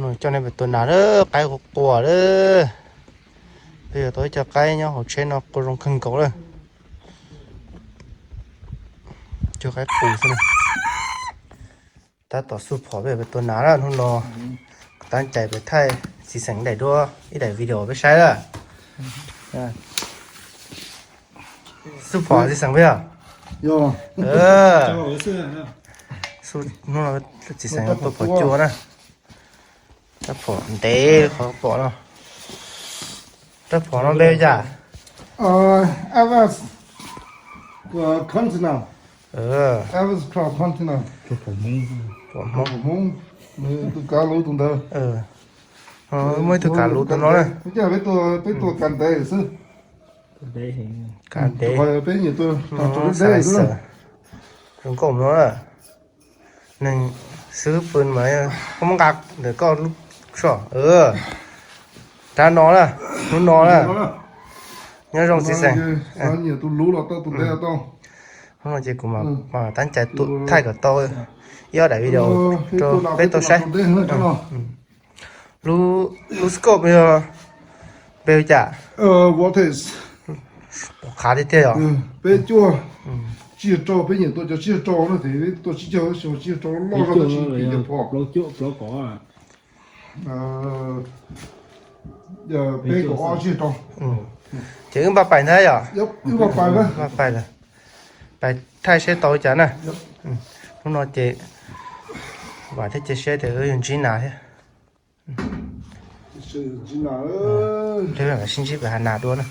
Coj nej pem tua nas lawm, qaib quaj quaj lawm. Peb yuav tau ib co qaib nyob hauv tsheb no qua zoo kawg nkaus lawm. Cog qaib qus xwb na. Tab tom xub phom peb pem tua nas na hnub no. Tab cais pem thaij txiv xeem daim duab ib daim video peb saib lawm. Xub phom txiv xeem peb os. Hnub no txiv xeem tua phom cua na. Rab phom ntev qhov pom no. Rab phom no npe cas? Aves Continental. Aves Cross Continental. Phom Hmoob. Nws tus kav luv tus ntawd. Muaj ib tug kav luv tus no na. Peb tua kav ntev xwb. Kav ntev. Peb nyiam tua rau deb xwb. Zoo nkauj no na. Neeg xwb pw mas koj muab nqa ntawm koj lub soj. Rab no na, hnub no na. Nyob zoo txiv xeem. Nyiam tus luv los tau, tus ntev los tau. Hnub no ces kuv mam tab cais thaij kom tau ib ob daim video rau peb tau saib. Lub scope yog npe cas? Vortex. Pom qhav tiag tiag yom? Peb cuaj tsib caug rau, peb nyiam tua cov tsib caug rau na, tes peb tua tsib caug, tsib caug rau loj zog tab sis tim cov phom. Peb kaum ob tsib caug rau. Ces wb npaj pais ntag yom? Wb npaj pais lawm. Pais thaij seb tau li cas na. Hnub no ces vam thiab cia siab tias wb yuav ntsib nas thiab. Peb mam sib ntsib pem hav nas dua na.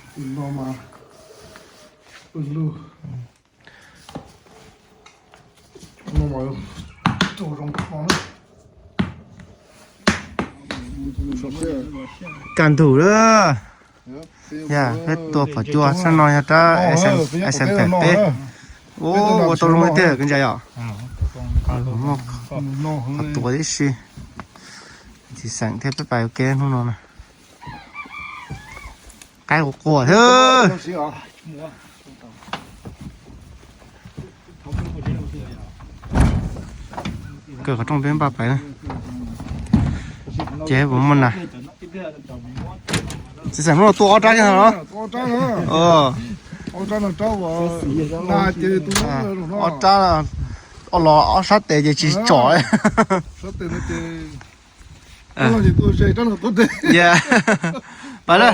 Kaj ntug lawm. Yog peb tua phom cua xab no yog rab S M peb. Ua tau zoo li tiag koj ntsia yom. Muaj qhov tuav tib si. Txiv xeem thiab peb pais ua ke hnub no na. Qaib quaj quaj thiab. Kaw qhov rooj peb npaj pais na. Ces puas muaj nas. Txiv xeem hnub no tua ob rab kiag no los? Ob rab, ob los ob sab tes ces tsis tsom. Pais na.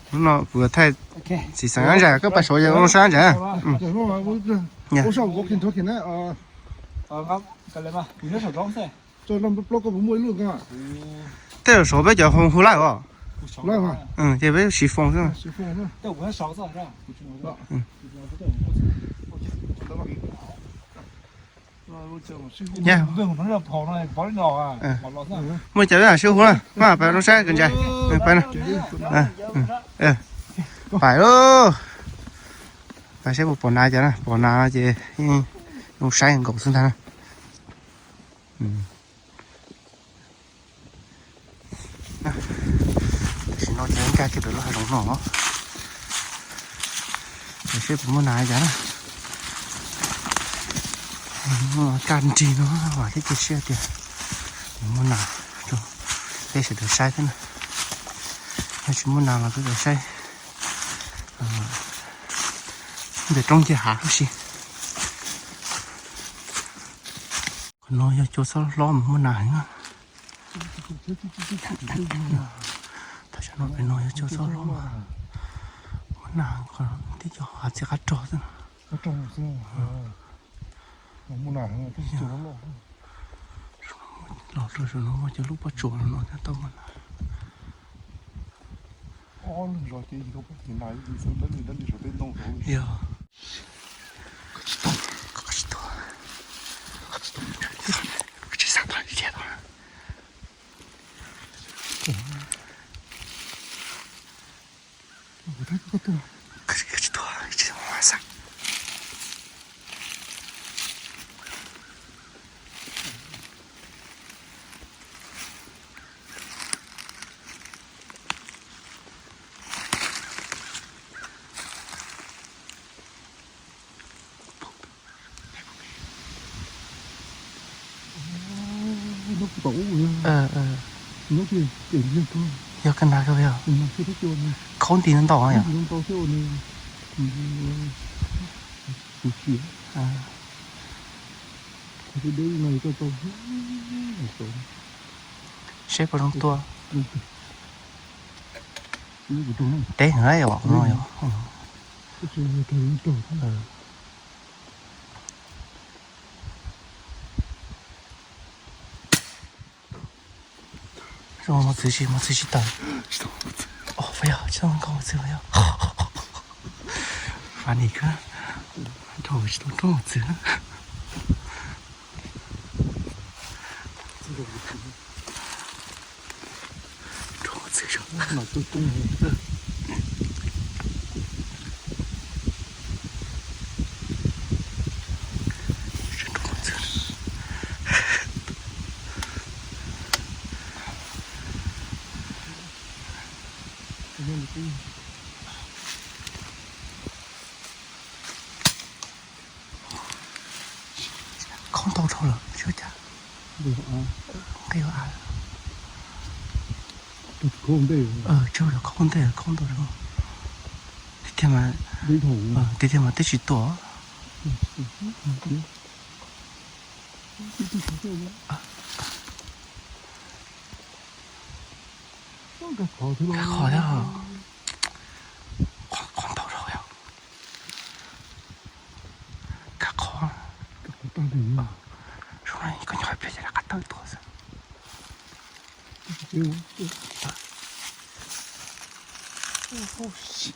Hnub no kuv thaij txiv xeem ab ntsa koj pais saud zoo sab ntsa. Tej zaum saud peb cov hu laj os. Ces peb siv foos xwb. Muaj cov peb mam sib hu na, maj pais zoo saib koj ntsa. Pais na. Pais lauj. Pais saib puas pom nas cas na, pom nas no ces zoo saib nkaus xwb ntag na. Tam sim no ces nkag kiag pem lub hav zoov no, seb puas muaj nas cas na. Kaj nrig no mas thiaj cia siab tias muaj nas rau peb sawv daws saib thiab na. Yog tsis muaj nas los peb tau saib ntawm roob ncig hav huv si. Qhov no yog cua xob hlob mas muaj nas heev. Tam sim no pem no yog cua xob hlob mas muaj nas heev, qhov tib co hav txiv qab rog xwb. Los rau saum no muaj cov lub pob tsuas no thiaj tau muaj nas. Yog. Yog ka nag kawg yog. Khaub nti ntau ntau yog. Seb puas zoo tua. Teb heev yom, no yom. Zoo, mus txwv tsis, mus txwv tsis tawm. Os, Fab yog tsis tau nkaus mus txwv Fab yog. Fab nim kawg, rau tsis tau rau mus txwv. Khaub ntau dhau lawm tsis ua cas. Nqi av. Tsawg yog khaub ntej khaub ntau dhau. Tiag tiag mas, tiag tiag mas twb tsis tuaj. Qhov thiab, qhov ntau dhau yog. Kab qhov. Zoo li koj nyob pliag ces rov qab tawm tuaj xwb. Kab qhov li.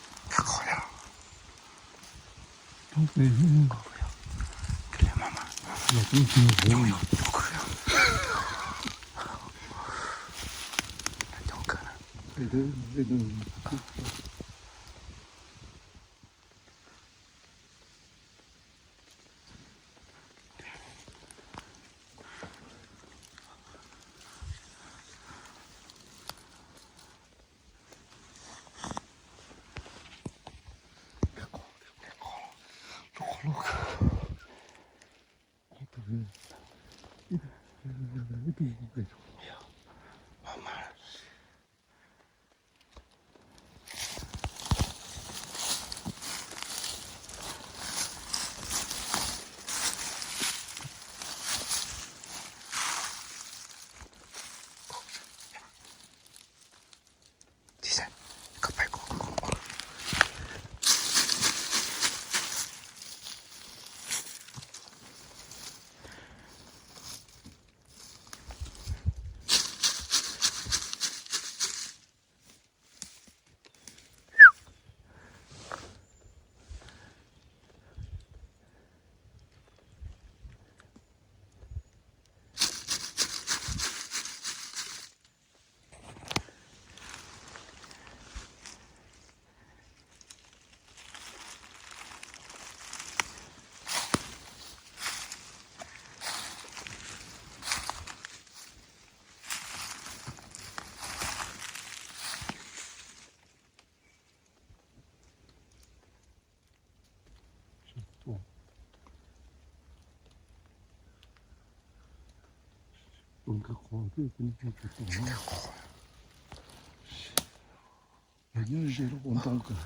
Nyob ze lub qhov ntau kawg.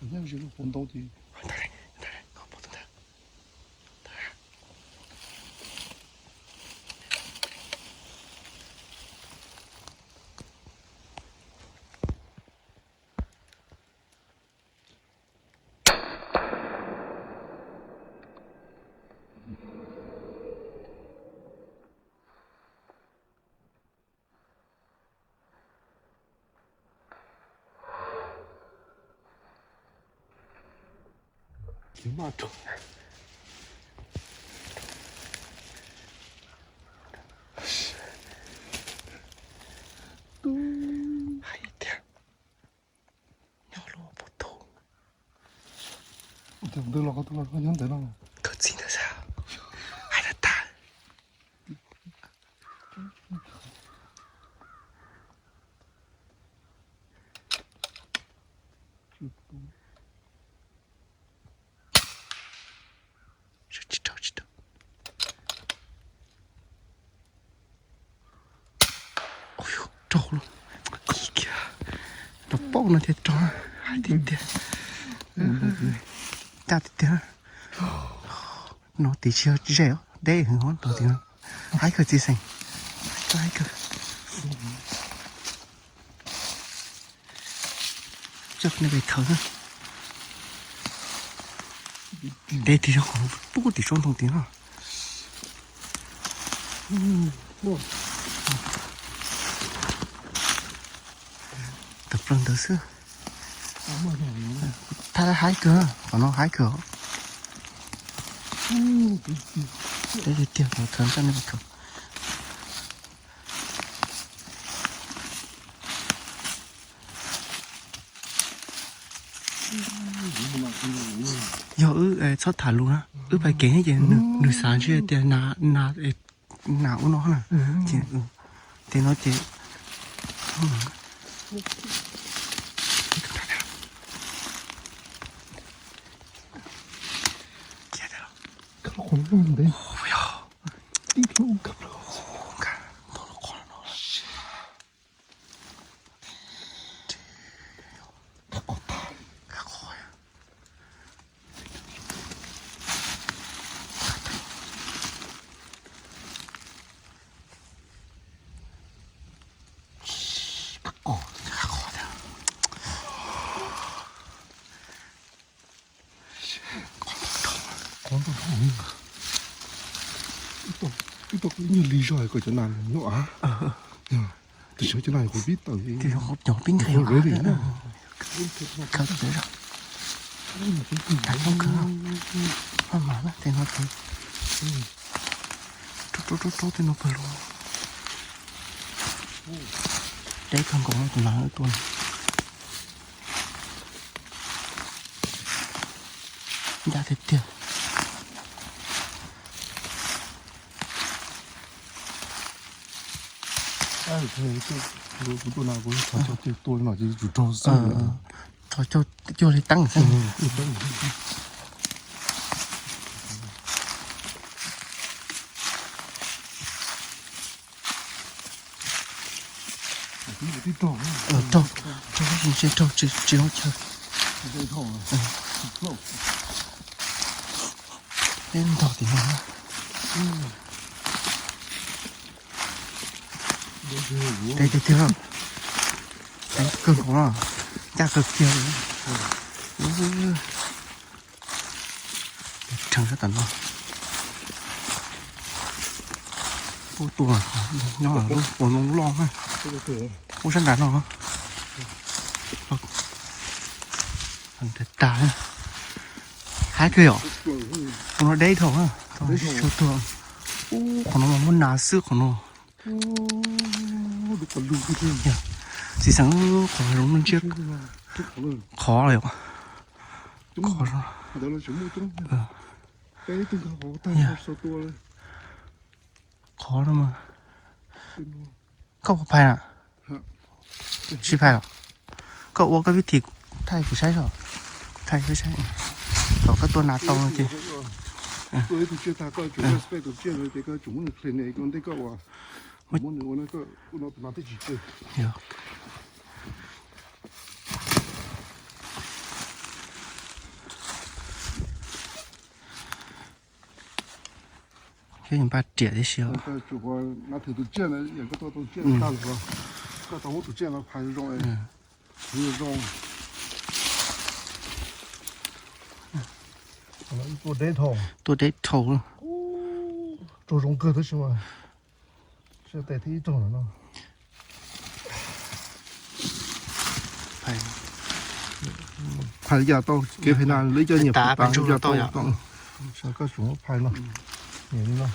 Nyob ze lub qhov ntau ces Hais tias nyob lub puag tod. Tus twg los, koj tus los koj nyob ntawd no. Koj txiv ntawd xwb. Hais tag tag. Tsis rau, tsis rau. Rau kiag, rau paub no thiaj rau, hais tiag tiag. Caj tiag tiag. No tim tsis yog zej os, deb heev os, rau tim no. Haib kawg txiv xeem, haib kawg. Coj nej pem khaws na. Deb tiag, yog qhov pub tim tsob ntoo tim no. Tawm plaws ntawd xwb. Thaj haib kawg, qhov no haib kawg. Deb tiag tiag, qhov khaws coj nej pem khaws. Yog wb txhob tham lus na, wb pais kev ces nws xav ntshe tias nas, nas ua no na. Ces tej no ces Ib tug nyuag lig zog kom cov nas nyob av. Tus xyov cov nas qhuav pib tawm, cov pib nqes. Maj mam na, tej no ces rub rub rub rub tej no pawg lug. Deb kawg nkaus no tus nas tuaj. Ncaj tiag tiag. Kuv tuaj no kuv thov cog tua no ces tsum raug xwb. Thov cog cuag li teeb xwb. Raug, raug, raug tsis, tsis zoo chaw. Peb ntog tim no. Deb tiag tiag. Deb kawg nkaus no. Ncaj kawg kiag li. Rheev sab tom no. Ub, tuaj nyob lub ua ntoo loj na. Ub, sab nram no. Tag, tag. Haib kawg yom. Ua no deb dhau na. Ub, qhov no mas muaj nas xwb qhov no. Txiv xeem, qhov zoo no ntsiab qhov lawm yom. Qhov zoo. Qhov no mas, koj puas phais na? Tsis phais los? Koj ua koj vib thim thaij kuv saib os. Thaij kuv saib. Kom koj tua nas tau no ces. Thiab npaj riam tib si os. Tuaj deb dhau. Raug zoo kawg tab sis mas sab tes thiab ib raug no. Phais yam tau kev phais nas lawv cov nyiam tas yam tau. Koj tsuas muab phais no, nyiam li no.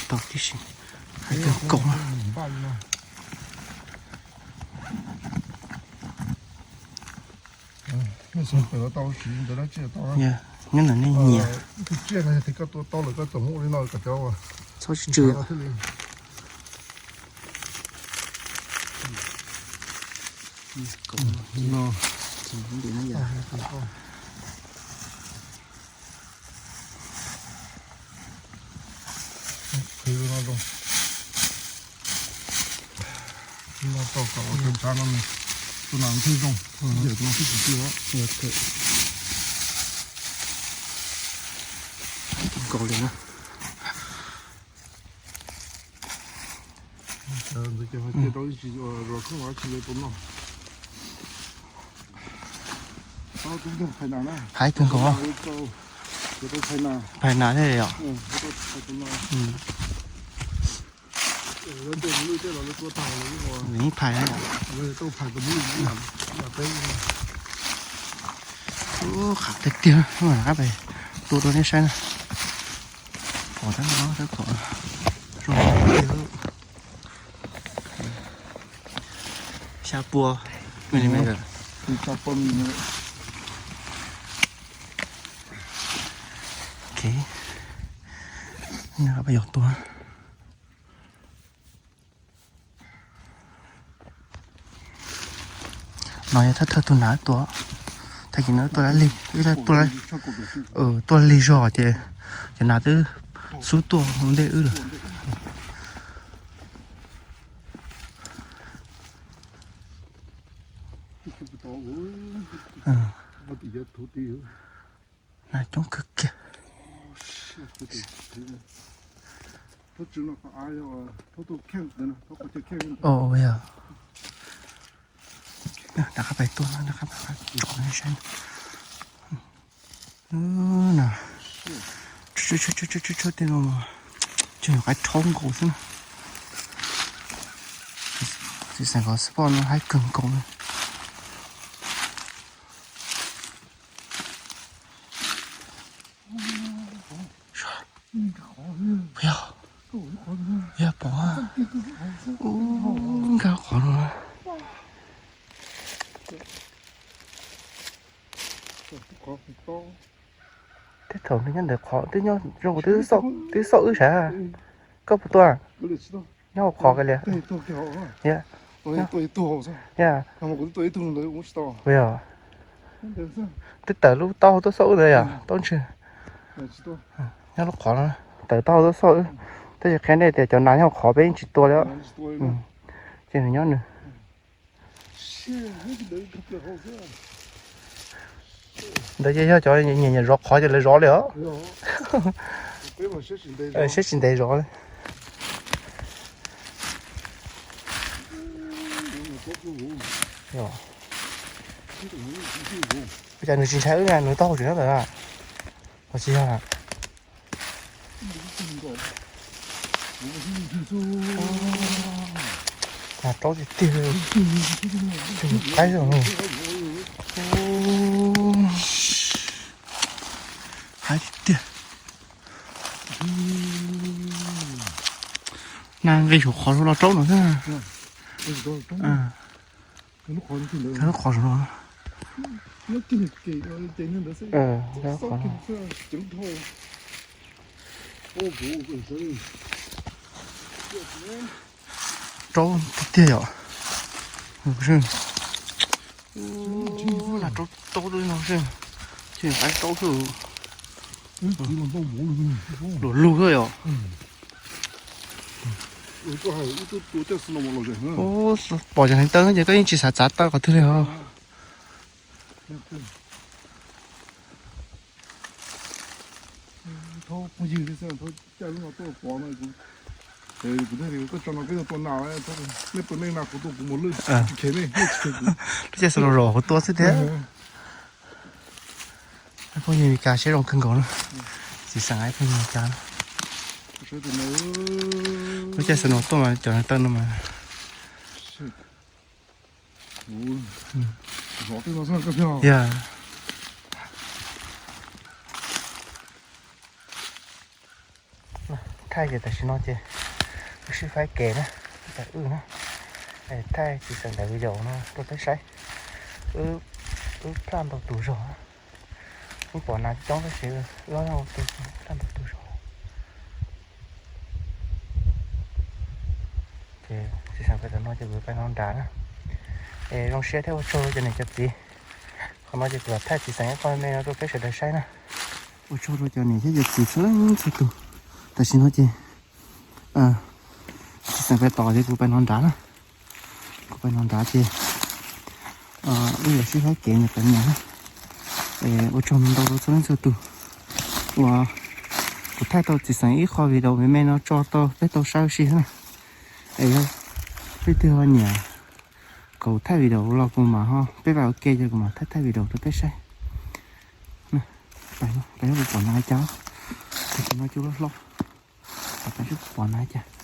Tau tib si, hais tias kaum. Nyob ntawm nej nyiam. Txhob tsis tsw. Noj tau kom ua tau tshav no, tus no thiaj zoo, yam tus no thiaj tsis tiag. Nkaus li na. Ntawd ces rau ib tsis zos khoob los tsis li tau noj. Hais kawg nkaus. Phais nas thiab yom. Phais na. Ub, qab tiag tiag, rov qab pem tua rau nej saib na. Pom tab no tab tom zoo tiag. Xya pua millimeter. Ok, nws pab yog tua. No yog thawj thawj tug nas tuaj, tag kis no tuaj lig, tuaj lig zog ces cov nas twb xub tuaj ua ntej wb lawm. Nas coob kawg kiag. Yog, rov qab pais tuaj, rov qab pais tsom saib. Tsuj tsuj tsuj tsuj tej no, tsuj nyuam qaib rhaub nkaus xwb na. Txiv xeem qhov spot no haib kawg nkaus na. Yog, yog pom, ub, nkag qhov no. Tej thaum nws nyob ntawm qhov twb nyob zoo, kuv twb xauj wb sav. Koj puas tua? Nyob hauv qhov kiag li. Yog, twb tawm lub taub hau tuaj xauj wb ntawd yom, taub ntswg. Nyob lub qhov no, tawm taub hau tuaj xauj wb, tab sis qhia nej tias cov nas nyob hauv qhov peb yeej tsis tua li. Ces nws nyob nws. Ntawd ces yog cov nyiam nyiam zov qhov ces lawv zov li os. Siab tsis ntev zov li. Ua cas nws tsis ntshai wb na, nws taub hau tseem nyob ntawd na. Los tsis yog? Nas raub tiag tiag, qaib zoo. Haib tiag tiag. Nas nqis saum qhov los raub no xwb. Lub qhov no. Raub tiag tiag yom. Raub raub no, qaib raub xwb. Luam lug xwb yom. Ub, pom cov hneev taw no ces koj yeej tsis xav txav taw qhov twg li os. Lub caij xaus no zom kuv tua xwb thiab. Phooj ywg Meskas siab zoo kawg nkaus na. Txiv xeem ib phooj ywg Meskas na. Lub caij xaus no tuaj mas cov hneev taw no mas. Yog. Thaij ces tam sim no ces wb sib faib kev na, wb na, thaij txiv xeem daim video no rau peb saib. Wb, wb plaj ntau tus zog, wb pom nas coob tab sis wb plaj ntau tus zog. Ces txiv xeem pem tam no ces kuv peb no nrad na. Es zoo siab thiab ua tsaug rau cov niam cov txiv. Qhov no ces kuv los thaij txiv xeem ib qho me no rau peb sawv daws saib na. Ua tsaug rau cov niam thiab cov txiv txhua leej txhua tus. Tam sim no ces Txiv xeem pais tod ces kuv pais no nrad na. Kuv pais no nrad ces wb yuav sib faib kev nyias pais nyias na. Ua tsaug ntau rau txhua leej txhua tus uas kuv thaij tau txiv xeem ib qho video me me no tso rau peb tau saib ua si xwb na. Es yog leej twg ho nyiam kuv thaij video los kuv mam ho, peb vam ua ke ces kuv mam thaij thaij video rau peb saib. Pais, pais seb kuv pom nas cas, tab sis no cua hlob hlob. Pais seb kuv pom nas cas.